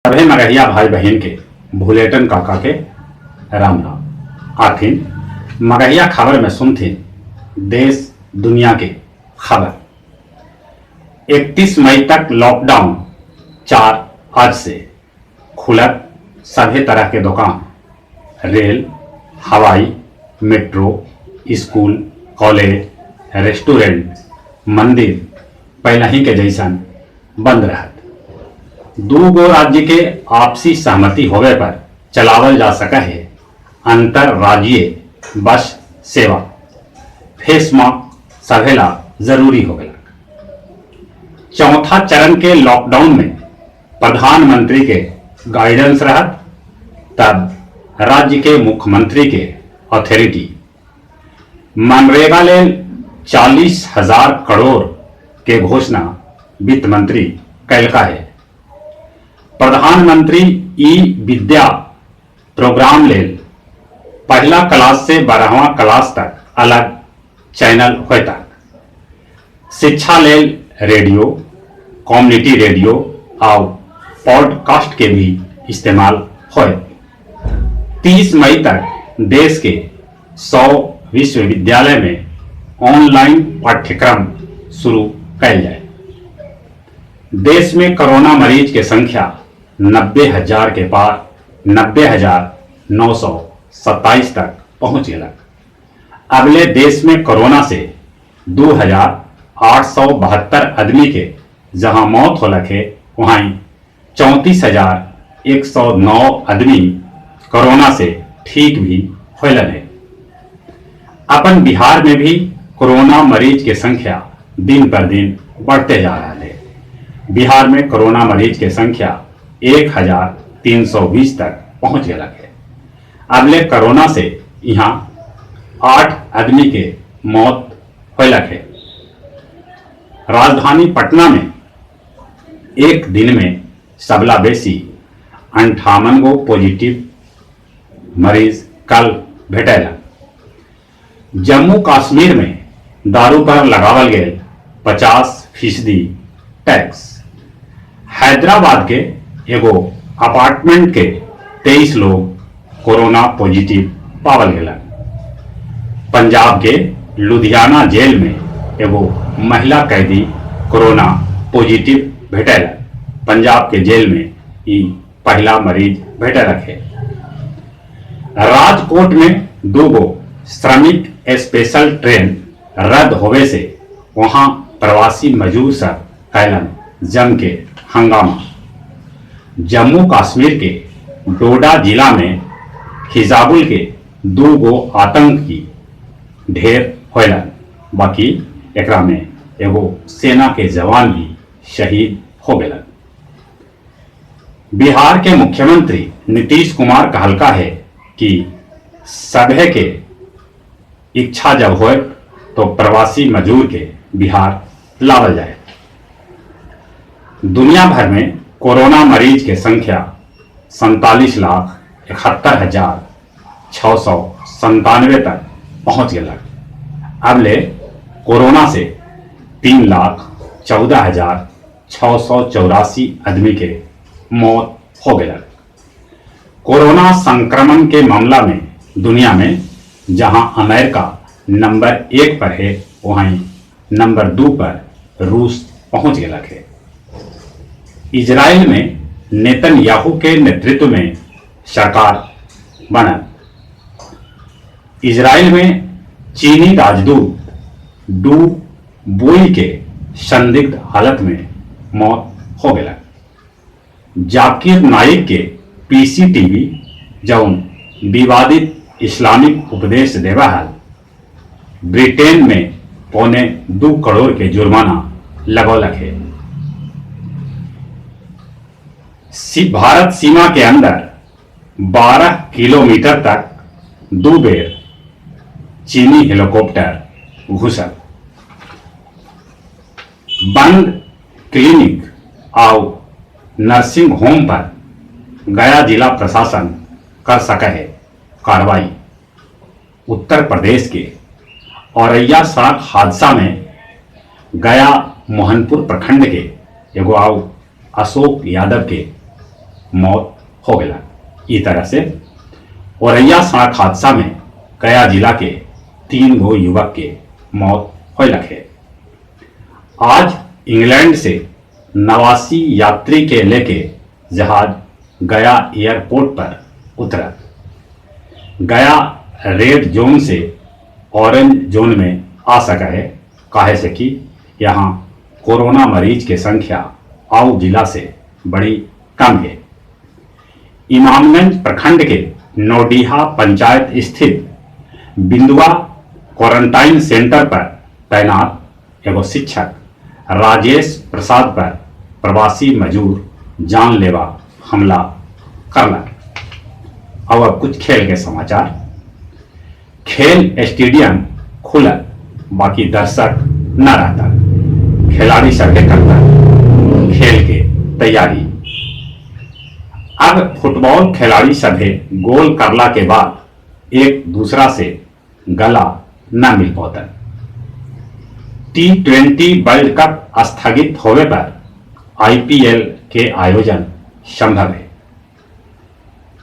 सभे मगहिया भाई बहिन के भुलेटन काका के राम राम। आथिन मगहिया खबर में सुनथिन देश दुनिया के खबर। 31 मई तक लॉकडाउन 4 आज से खुलत सभे तरह के दोकान, रेल, हवाई, मेट्रो, स्कूल, कॉलेज, रेस्टोरेंट, मंदिर पहले के जैसन बंद रहत। दू गो राज्य के आपसी सहमति होवे पर चलावल जा सका है अंतरराज्यीय बस सेवा। फेस मास्क सभेला जरूरी हो गया। चौथा चरण के लॉकडाउन में प्रधानमंत्री के गाइडेंस रहत, तब राज्य के मुख्यमंत्री के अथॉरिटी। मनरेगा लेल 40,000 करोड़ के घोषणा वित्त मंत्री कैलका है। प्रधानमंत्री ई विद्या प्रोग्राम लेल पहला क्लास से 12वां क्लास तक अलग चैनल होता। शिक्षा लेल रेडियो, कम्युनिटी रेडियो और पॉडकास्ट के भी इस्तेमाल होए। 30 मई तक देश के 100 विश्वविद्यालय में ऑनलाइन पाठ्यक्रम शुरू कैल जाए। देश में कोरोना मरीज के संख्या 90,000 के पार 90,927 तक पहुंच गया। अगले देश में कोरोना से 2,872 आदमी के जहां मौत होलक है, वहीं 34,109 आदमी कोरोना से ठीक भी होलन है। अपन बिहार में भी कोरोना मरीज के संख्या दिन पर दिन बढ़ते जा रहा है। बिहार में कोरोना मरीज के संख्या 1,320 तक पहुंच गया है। अगले कोरोना से यहाँ 8 आदमी के मौत होलक है। राजधानी पटना में एक दिन में सबला बेसी 58 गो पॉजिटिव मरीज कल भेटैला। जम्मू कश्मीर में दारू पर लगावल गए 50% टैक्स। हैदराबाद के एगो अपार्टमेंट के 23 लोग कोरोना पॉजिटिव पावल गेला। पंजाब के लुधियाना जेल में एगो महिला कैदी कोरोना पॉजिटिव भेटैला। पंजाब के जेल में ई पहला मरीज भेटल है। राजकोट में दो गो श्रमिक स्पेशल ट्रेन रद्द होवे से वहां प्रवासी मजदूर सब कैलन जम के हंगामा। जम्मू कश्मीर के डोडा जिला में हिजाबुल के दो गो आतंकी ढेर होलन, बाकी एकरा में एगो सेना के जवान भी शहीद हो गए। बिहार के मुख्यमंत्री नीतीश कुमार कहलका है कि सभे के इच्छा जब होए तो प्रवासी मजदूर के बिहार लावल जाए। दुनिया भर में कोरोना मरीज के संख्या 47,71,697 तक पहुंच गया। अब ले कोरोना से 3,14,684 आदमी के मौत हो गया। कोरोना संक्रमण के मामला में दुनिया में जहां अमेरिका नंबर 1 पर है, वहीं नंबर 2 पर रूस पहुंच गया है। इजराइल में नेतन्याहू के नेतृत्व में सरकार बनल। इजराइल में चीनी राजदूत do बोई के संदिग्ध हालत में मौत हो गया। जाकिर नाइक के पीसीटीवी जौन विवादित इस्लामिक उपदेश देवा हल, ब्रिटेन में 1.75 करोड़ के जुर्माना लगौलक है। भारत सीमा के अंदर 12 किलोमीटर तक 2 बेर चीनी हेलीकॉप्टर घुसल। बंद क्लिनिक और नर्सिंग होम पर गया जिला प्रशासन कर सके है कार्रवाई। उत्तर प्रदेश के औरैया सड़क हादसा में गया मोहनपुर प्रखंड के एगो आउ अशोक यादव के मौत हो गया। ई तरह से औरैया सड़क हादसा में गया जिला के 3 गो युवक के मौत होलक है। आज इंग्लैंड से 89 यात्री के लेके जहाज गया एयरपोर्ट पर उतरा। गया रेड जोन से ऑरेंज जोन में आ सका है, काहे से कि यहाँ कोरोना मरीज के संख्या आउ जिला से बड़ी कम है। इमामगंज प्रखंड के नौडीहा पंचायत स्थित बिंदुआ क्वारंटाइन सेंटर पर तैनात एगो शिक्षक राजेश प्रसाद पर प्रवासी मजदूर जानलेवा हमला करलक। और अब कुछ खेल के समाचार। खेल स्टेडियम खुलल, बाकी दर्शक न रहता। खिलाड़ी सबके करता खेल के तैयारी। अब फुटबॉल खिलाड़ी सभे गोल करला के बाद एक दूसरा से गला न मिल पौतन। T20 world cup स्थगित होवे पर आईपीएल के आयोजन संभव है।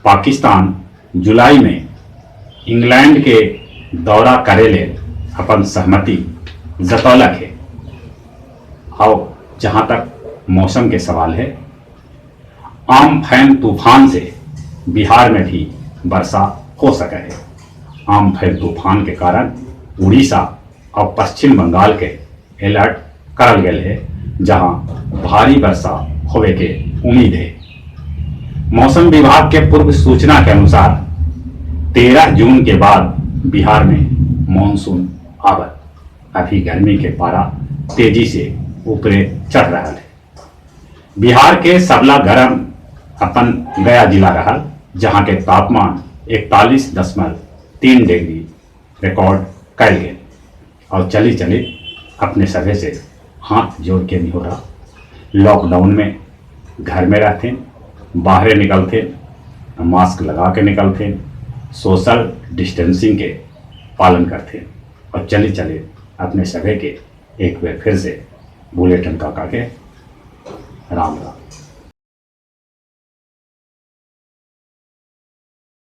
पाकिस्तान जुलाई में इंग्लैंड के दौरा करे ले अपन सहमति जतौलक है। आओ जहां तक मौसम के सवाल है, आम्फान तूफान से बिहार में भी वर्षा हो सके है। आम्फान तूफान के कारण उड़ीसा और पश्चिम बंगाल के अलर्ट करल गए है, जहां भारी वर्षा होवे के उम्मीद है। मौसम विभाग के पूर्व सूचना के अनुसार 13 जून के बाद बिहार में मानसून आवत। अभी गर्मी के पारा तेजी से ऊपरे चढ़ रहा है। बिहार के सबला गर्म अपन गया जिला रहा, जहां के तापमान 41.3 डिग्री रिकॉर्ड कल गए। और चली चली अपने सभे से हाथ जोड़ के नहीं हो रहा, लॉकडाउन में घर में रहते, बाहर निकलते मास्क लगा के निकलते, सोशल डिस्टेंसिंग के पालन करते। और चले चले अपने सभे के एक बार फिर से बुलेटिन काका के राम राम।